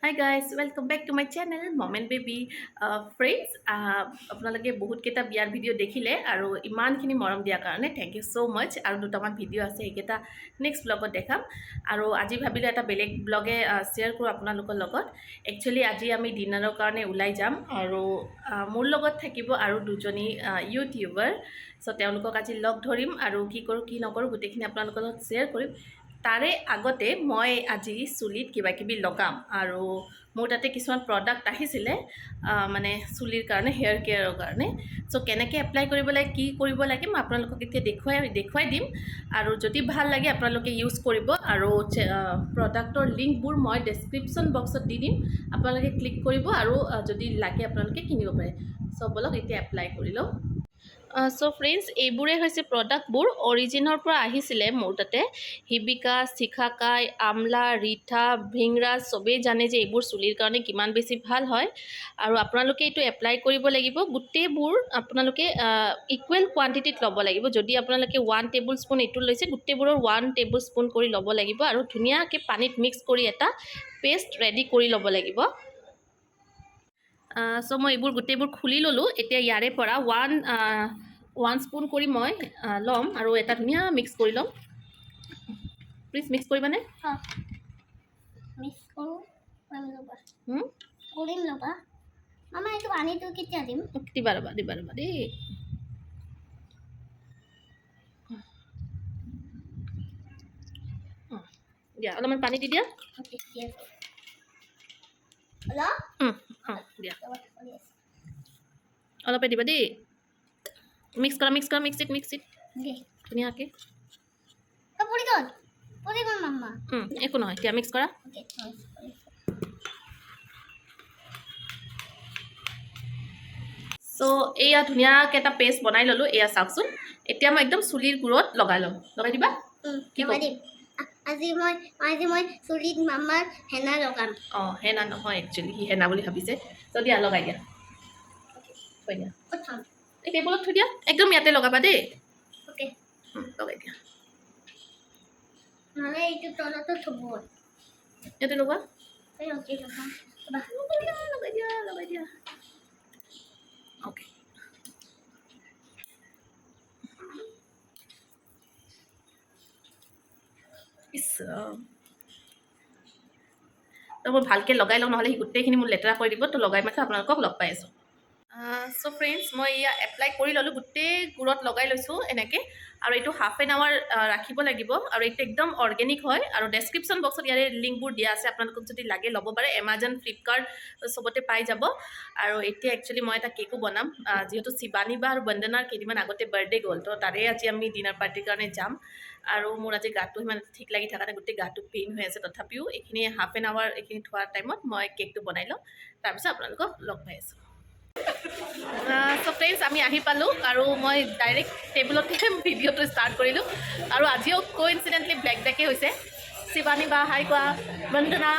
Hi guys, welcome back to my channel Mom and Baby Friends. আপোনালোকে বহুতকেইটা বিয়াৰ video' দেখিলে আৰু ইমানখিনি মৰম দিয়াৰ কাৰণে thank you so মাছ। আৰু দুটামান ভিডিঅ' আছে, সেইকেইটা নেক্সট ব্লগত দেখাম। আৰু আজি ভাবিলোঁ এটা বেলেগ ব্লগে শ্বেয়াৰ কৰোঁ আপোনালোকৰ লগত। একচুৱেলি আজি আমি ডিনাৰৰ কাৰণে ওলাই যাম আৰু মোৰ লগত থাকিব আৰু দুজনী ইউটিউবাৰ। চ' তেওঁলোকক আজি লগ ধৰিম আৰু কি কৰোঁ কি নকৰোঁ গোটেইখিনি আপোনালোকৰ লগত শ্বেয়াৰ কৰিম। তাৰে আগতে মই আজি চুলিত কিবা কিবি লগাম আৰু মোৰ তাতে কিছুমান প্ৰডাক্ট আহিছিলে, মানে চুলিৰ কাৰণে, হেয়াৰ কেয়াৰৰ কাৰণে। চ' কেনেকৈ এপ্লাই কৰিব লাগে, কি কৰিব লাগে, মই আপোনালোকক এতিয়া দেখুৱাই দেখুৱাই দিম আৰু যদি ভাল লাগে আপোনালোকে ইউজ কৰিব। আৰু প্ৰডাক্টৰ লিংকবোৰ মই ডেছক্ৰিপশ্যন বক্সত দি দিম, আপোনালোকে ক্লিক কৰিব আৰু যদি লাগে আপোনালোকে কিনিব পাৰে। চ' ব'লক, এতিয়া এপ্লাই কৰি লওঁ। চ' ফ্ৰেণ্ডছ, এইবোৰে হৈছে প্ৰডাক্টবোৰ। অৰিজিনৰ পৰা আহিছিলে মোৰ তাতে। হিবিকা, শিখাকাই, আমলা, ৰিঠা, ভৃংৰাজ, চবেই জানে যে এইবোৰ চুলিৰ কাৰণে কিমান বেছি ভাল হয়। আৰু আপোনালোকে এইটো এপ্লাই কৰিব লাগিব। গোটেইবোৰ আপোনালোকে ইকুৱেল কোৱাণ্টিটিত ল'ব লাগিব। যদি আপোনালোকে 1 টেবুল স্পুন এইটো লৈছে, গোটেইবোৰৰ 1 টেবুল স্পুন কৰি ল'ব লাগিব আৰু ধুনীয়াকৈ পানীত মিক্স কৰি এটা পেষ্ট ৰেডি কৰি ল'ব লাগিব। চ' মই এইবোৰ গোটেইবোৰ খুলি ল'লোঁ। এতিয়া ইয়াৰে পৰা ওৱান ওৱান স্পুন কৰি মই ল'ম আৰু এটা ধুনীয়া মিক্স কৰি ল'ম। Please mix কৰিবানে? মিক্স কৰোঁ, কৰিম ৰ'বা। হুম? কৰিম ৰ'বা। মামা, এইটো পানীটো কেতিয়া দিম? দিবা ৰ'বা, দিবা ৰ'বা দেই। অঁ, দিয়া, অলপমান পানী দি দিয়া। অ'কে, দি আছোঁ। অলপ। অঁ, দিয়া। ৰ'বা, কৰি আছোঁ। অলপে দিবা দেই। মিক্স কৰা, মিক্স কৰা, মিক্স it, mix it. দে। ধুনীয়াকৈ। অ, পৰি গ'ল, পৰি গ'ল মামা। একো নহয়, এতিয়া মিক্স কৰা। অ'কে, মিক্স কৰিছোঁ। চ' এয়া ধুনীয়াকৈ এটা পেষ্ট বনাই ল'লোঁ। এয়া চাওকচোন, এতিয়া মই একদম চুলিৰ গুৰত লগাই ল'ম। লগাই দিবা। কি লগাই দিম। আজি মই চুলিত মামাৰ হেনা লগাম। অঁ, হেনা নহয় একচুৱেলি, সি হেনা বুলি ভাবিছে। চ' দিয়া, লগাই দিয়া, থৈ দিয়া। ক'ত থ'ম? এই টেবুলত থৈ দিয়া। একদম ইয়াতে লগাবা দেই। অ'কে। লগাই দিয়া। নহ'লে এইটো তলতো থ'ব। ইয়াতে লগোৱা। এই, অ'কে, লগাম ৰ'বা। লগাই দিয়া, লগাই দিয়া, লগাই দিয়া। অ'কে। ইছ ৰাম। তো মই ভালকৈ লগাই লওঁ, নহ'লে সি গোটেইখিনি মোৰ লেতেৰা কৰি দিব। তো লগাই মাত্ৰ আপোনালোকক লগ পাই আছোঁ। চ' ফ্ৰেণ্ডছ, মই এয়া এপ্লাই কৰি ল'লোঁ, গোটেই গুৰত লগাই লৈছোঁ এনেকৈ। আৰু এইটো হাফ এন আৱাৰ ৰাখিব লাগিব আৰু এইটো একদম অৰ্গেনিক হয়। আৰু ডেছক্ৰিপশ্যন বক্সত ইয়াৰে লিংকবোৰ দিয়া আছে, আপোনালোকক যদি লাগে ল'ব পাৰে। এমাজন, ফ্লিপকাৰ্ট চবতে পাই যাব। আৰু এতিয়া একচুৱেলি মই এটা কেকো বনাম, যিহেতু শিৱানী বা আৰু বন্দনাৰ কেইদিনমান আগতে বাৰ্থডে গ'ল, তো তাৰে আজি আমি ডিনাৰ পাৰ্টিৰ কাৰণে যাম। আৰু মোৰ আজি গাটো সিমান ঠিক লাগি থকা নাই, গোটেই গাটো পেইন হৈ আছে। তথাপিও এইখিনি হাফ এন আৱাৰ এইখিনি থোৱাৰ টাইমত মই কেকটো বনাই লওঁ, তাৰপিছত আপোনালোকক লগ পাই আছোঁ। চ' ফ্ৰেণ্ডছ, আমি আহি পালোঁ আৰু মই ডাইৰেক্ট টেবুলতে ভিডিঅ'টো ষ্টাৰ্ট কৰিলোঁ। আৰু আজিও কোইনচিডেণ্টলি ব্লেক ব্লেকে হৈছে। শিৱানী বা, হাই কোৱা। বন্দনা।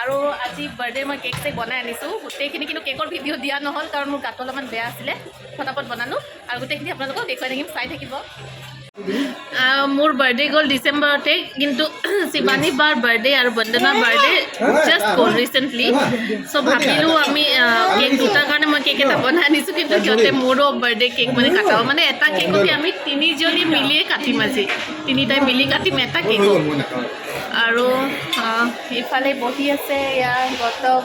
আৰু আজি বাৰ্থডে মই কেক চেক বনাই আনিছোঁ গোটেইখিনি, কিন্তু কেকৰ ভিডিঅ' দিয়া নহ'ল, কাৰণ মোৰ গাটো অলপমান বেয়া আছিলে। ফটাফট বনালোঁ আৰু গোটেইখিনি আপোনালোকক দেখুৱাই থাকিম, চাই থাকিব। মোৰ বাৰ্থডে গ'ল ডিচেম্বৰতে, কিন্তু শিৱানী বাৰ বাৰ্থডে আৰু বন্দনাৰ বাৰ্থডে জাষ্ট গ'ল ৰিচেণ্টলি। চ' ভাবিলোঁ আমি কেক দুটাৰ কাৰণে মই কেক এটা বনাই আনিছোঁ, কিন্তু সিহঁতে মোৰো বাৰ্থডে কেক মানে কাটাব, মানে এটা কেককে আমি তিনিজনী মিলিয়ে কাটিম আজি। তিনিটাই মিলি কাটিম এটা কেকক। আৰু ইফালে বহি আছে ইয়াৰ গৌতম,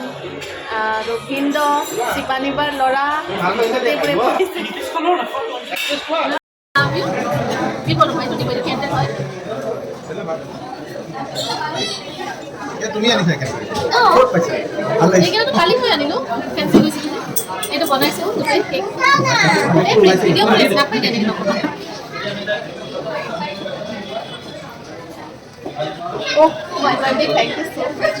ৰবীন্দ্ৰ, শিৱানী বাৰ ল'ৰা, গোটেইবোৰে বহিছে। দিব নহয়, এইটো দিব, এইটো কেণ্ডেল হয়। তুমি আনিছা কেনেকৈ? অঁ। ক'ত পাইছা? ভাল লাগিছে। এইকেইটাতো কালি মই আনিলোঁ, ফেঞ্চি গৈছিলোঁ যে। এইটো বনাইছোঁ গোটেই কেক। এই ভিডিঅ' কৰি আছে, নাপাই তেনেকৈ নক'বা। Oh, my birthday, thank you so much.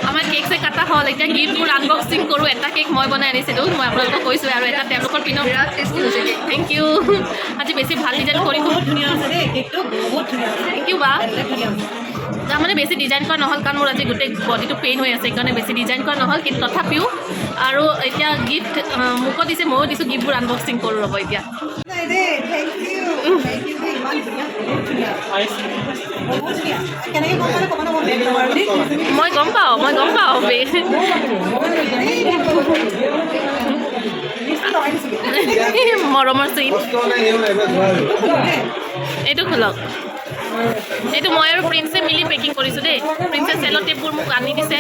আমাৰ কেক চেক কাটা হ'ল, এতিয়া গিফ্টবোৰ আনবক্সিং কৰোঁ। কৰোঁ। এটা কেক মই বনাই আনিছিলোঁ, মই আপোনালোকক কৈছোঁ, আৰু এটা তেওঁলোকৰ পিনৰ। বিৰাট টেষ্টি হৈছে কেক। Thank U. আজি বেছি ভাল ডিজাইন কৰি বহুত ধুনীয়া হৈছে দেই কেকটো, বহুত ধুনীয়া হৈছে। Thank U বা। বেলেগ ধুনীয়া হৈছে। তাৰমানে বেছি ডিজাইন কৰা নহ'ল, কাৰণ মোৰ আজি গোটেই বডিটো পেইন হৈ আছে, সেইকাৰণে বেছি ডিজাইন কৰা নহ'ল। কিন্তু তথাপিও আৰু এতিয়া গিফ্ট মোকো দিছে, ময়ো দিছোঁ। গিফ্টবোৰ আনবক্সিং কৰোঁ ৰ'ব এতিয়া। নাই দেই, thank U, thank U দেই। ইমান ধুনীয়া, বহুত ধুনীয়া, বহুত ধুনীয়া। কেনেকৈ গম পালে ক'ব ন, মই বেগ নামাৰো দেই। মই গম পাওঁ, মই গম পাওঁ। লিপষ্টিক লগাই দিছিলোঁ। মৰমৰ চিন। কষ্ট নাই, সেও নাই, এইবাৰ ধোৱা হৈ গ'ল। এইটো খোলক। এইটো মই আৰু প্ৰিন্সে মিলি পেকিং কৰিছোঁ দেই। প্ৰিন্সে চেল' টেপবোৰ মোক আনি দিছে।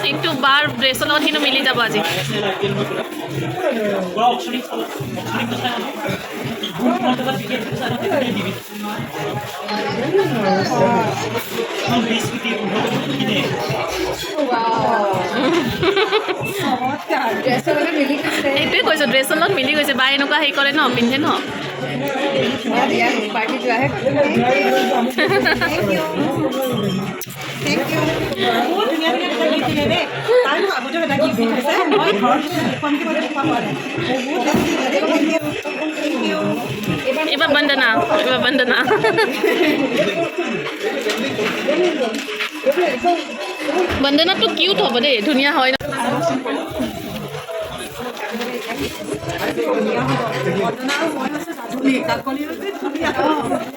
এইটো বাৰ ড্ৰেছৰ লগত কিন্তু মিলি যাব আজি। পুৰা অক্সফৰ্ডিং অক্সফৰ্ডিং চাই ন। 20 কোটি, 15 কোটি কিনে। চমৎকাৰ। ড্ৰেছৰ লগত মিলি গৈছে। এইটোৱে কৈছোঁ, ড্ৰেছৰ লগত মিলি গৈছে। বা এনেকুৱা হেৰি কৰে ন, পিন্ধে ন। দিয়া পাৰ্টি যোৱাহে। Thank U, thank U. বহুত ধুনীয়া ধুনীয়া দুটা গিফ্ট দিলে দেই। তাই মোক আগতেও এটা গিফ্ট দি থৈছে। মই ঘৰত দেখুৱাম কি, মই দেখুওৱা হোৱা নাই। বহুত গিফ্ট দিলে দেই। Thank U, thank U. এইবাৰ বন্দনা, এইবাৰ বন্দনা। বন্দনাটো কিউট হ'ব দেই, ধুনীয়া হয় ন। বন্দনা আৰু মই হৈছে গাধুলি কাকলি হৈছে ধুনীয়া।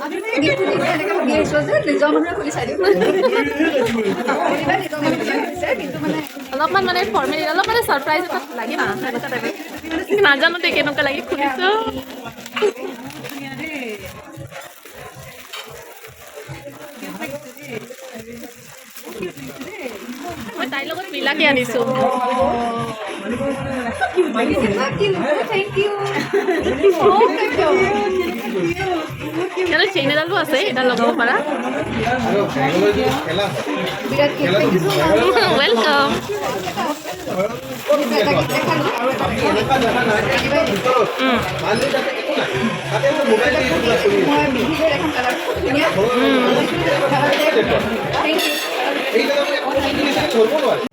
আমি গিফ্টটো দিলে এনেকৈ ভাবি আহিছোঁ যে নিজৰ মানুহে খুলি চাই দিম। খুলিবা, নিজৰ মানুহে খুলিছে, কিন্তু মানে অলপমান মানে ফৰ্মেলি, অলপ মানে ছাৰপ্ৰাইজ এটা লাগে না, সেনেকুৱা টাইপৰ। নাজানো দেই কেনেকুৱা লাগে, খুলিছোঁ। ধুনীয়া দেই, কিউট লাগিছে দেই, বহুত কিউট লাগিছে দেই। মই তাইৰ লগত মিলাকে আনিছোঁ। কিউট লাগিছে। Thank U. ইয়াতে চেইন এডালো আছে, এডাল লগাব পাৰা। আৰু বেংগলৰ যিটো খেলা হয়, বিৰাট কিউট। খেলাটো thank U so much. Welcome. এটা গিফ্ট দেখালোঁ আৰু এটা আমি এনেকুৱা দেখা নাই ভিতৰত মানুহ, তাতে একো নাই, তাতে মোবাইল দি কিবা কৰি আছে। মই পিন্ধি গৈ দেখাম, কালাৰ খুব ধুনীয়া। Thank U. এই জেগাত একো জিনিস ধৰিব নোৱাৰে।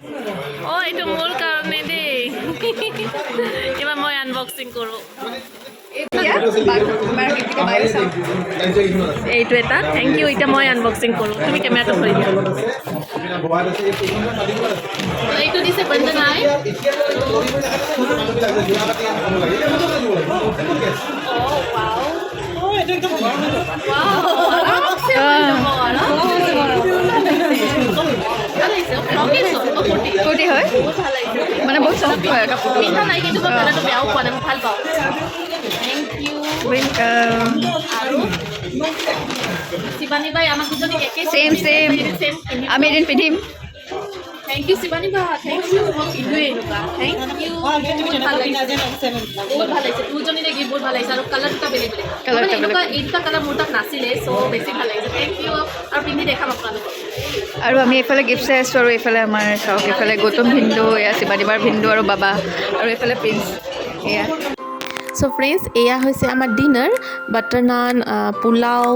অঁ, এইটো মোৰ কাৰণে দেই। এইবাৰ মই আনবক্সিং কৰোঁ। এতিয়া বাৰ গিফ্ট বাই চাওঁ। এইটো এটা। Thank U. এতিয়া মই আনবক্সিং কৰোঁ, তুমি কেমেৰাটো ধৰি দিয়া। এইটো দিছে বন্দনাই। এতিয়া অঁ, এইটো একদম গৰম হৈ গ'ল। আৰামছে হৈ যাব, আৰামছে। ভাল লাগিছে। ফ্ৰকেই চোন, অ, কুৰ্তি। কুৰ্তি হয়। বহুত ভাল লাগিছে। মানে বহুত চফ্ট হয় কাপোৰটো। পিন্ধা নাই, কিন্তু মই কালাৰটো বেয়াও পোৱা নাই, মই ভাল পাওঁ। Thank U. Welcome. আৰু শিৱানী বাই আমাক দুজনীক একে Same, same. Same. আমি এদিন পিন্ধিম। Thank U Shivani বা, thank U. মই পিন্ধোৱে এনেকুৱা। Thank U. অঁ, তুমি বহুত ভাল তেনেকুৱা পিন্ধা লাগিছে। যেন লাগিছে মোক। বহুত ভাল লাগিছে। দুজনীৰে গিফ্ট বহুত ভাল লাগিছে আৰু কালাৰ দুটা বেলেগ বেলেগ। Colour মানে দুটা বেলেগ। এনেকুৱা এই দুটা কালাৰ মোৰ তাত নাছিলে, চ' বেছি ভাল লাগিছে। Thank U. আৰু পিন্ধি দেখাম আপোনালোকক। আৰু আমি এইফালে গিফ্ট চাই আছোঁ আৰু এইফালে আমাৰ চাওক, এইফালে গৌতম ভিন্দু, এয়া শিৱানীবাৰ ভিন্দু আৰু বাবা আৰু এইফালে প্ৰিন্স এয়া। চ' ফ্ৰেণ্ডছ, এয়া হৈছে আমাৰ ডিনাৰ। বাটাৰ নান, পোলাও,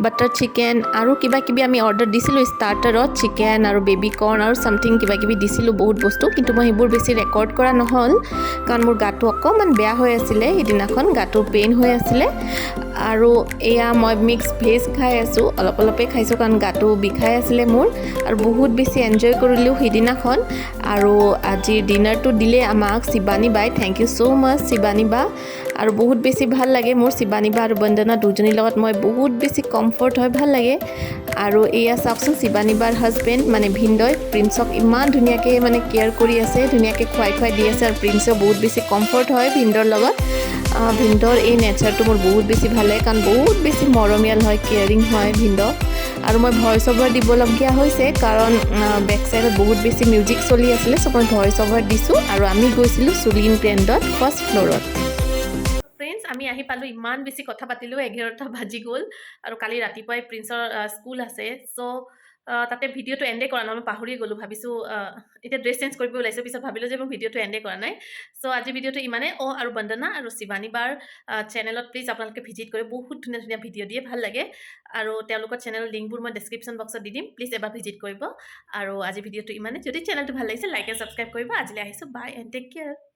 বাটাৰ চিকেন আৰু কিবা কিবি আমি অৰ্ডাৰ দিছিলোঁ। ষ্টাৰ্টাৰত চিকেন আৰু বেবী কৰ্ণ আৰু ছামথিং কিবা কিবি দিছিলোঁ, বহুত বস্তু। কিন্তু মই সেইবোৰ বেছি ৰেকৰ্ড কৰা নহ'ল, কাৰণ মোৰ গাটো অকণমান বেয়া হৈ আছিলে সেইদিনাখন, গাটো পেইন হৈ আছিলে। আৰু এয়া মই মিক্স ভেজ খাই আছোঁ, অলপ অলপেই খাইছোঁ, কাৰণ গাটো বিষাই আছিলে মোৰ। আৰু বহুত বেছি এনজয় কৰিলোঁ সেইদিনাখন। আৰু আজিৰ ডিনাৰটো দিলে আমাক শিৱানী বাই। Thank you so মাছ শিৱানী বা। আৰু বহুত বেছি ভাল লাগে মোৰ শিৱানী বা আৰু বন্দনা দুজনীৰ লগত মই বহুত বেছি কমফৰ্ট হয়, ভাল লাগে। আৰু এয়া চাওকচোন, শিৱানী বাৰ হাজবেণ্ড মানে ভিনদই প্ৰিন্সক ইমান ধুনীয়াকৈ মানে কেয়াৰ কৰি আছে, ধুনীয়াকৈ খুৱাই খুৱাই দি আছে। আৰু প্ৰিন্সেও বহুত বেছি কমফৰ্ট হয় ভিনদৰ লগত। ভিনদৰ এই নেচাৰটো মোৰ বহুত বেছি ভাল লাগে, কাৰণ বহুত বেছি মৰমীয়াল হয়, কেয়াৰিং হয় ভিনদ। আৰু মই ভইচ অভাৰ দিবলগীয়া হৈছে, কাৰণ বেক চাইডত বহুত বেছি মিউজিক চলি আছিলে, চ' মই ভইচ অভাৰ দিছোঁ। আৰু আমি গৈছিলোঁ চুলিন গ্ৰেণ্ডত ফাৰ্ষ্ট ফ্ল'ৰত। ফ্ৰেণ্ডছ, আমি আহি পালোঁ। ইমান বেছি কথা পাতিলোঁ, 11টা বাজি গ'ল। আৰু কালি ৰাতিপুৱাই প্ৰিন্সৰ স্কুল আছে, চ' তাতে ভিডিঅ'টো এণ্ডে কৰা নাই, মই পাহৰি গ'লোঁ। ভাবিছোঁ এতিয়া ড্ৰেছ চেঞ্জ কৰিব ওলাইছোঁ, পিছত ভাবিলোঁ যে মই ভিডিঅ'টো এণ্ডে কৰা নাই। চ' আজি ভিডিঅ'টো ইমানেই। অঁ, আৰু বন্দনা আৰু শিৱানী বাৰ চেনেলত প্লিজ আপোনালোকে ভিজিট কৰি, বহুত ধুনীয়া ধুনীয়া ভিডিঅ' দিয়ে, ভাল লাগে। আৰু তেওঁলোকৰ চেনেলৰ লিংকবোৰ মই ডেছক্ৰিপশ্যন বক্সত দি দিম, প্লিজ এবাৰ ভিজিট কৰিব। আৰু আজি ভিডিঅ'টো ইমানেই। যদি চেনেলটো ভাল লাগিছে, লাইক এণ্ড ছাবস্ক্ৰাইব কৰিব। আজিলৈ আহিছোঁ, বাই এণ্ড টেক কেয়াৰ।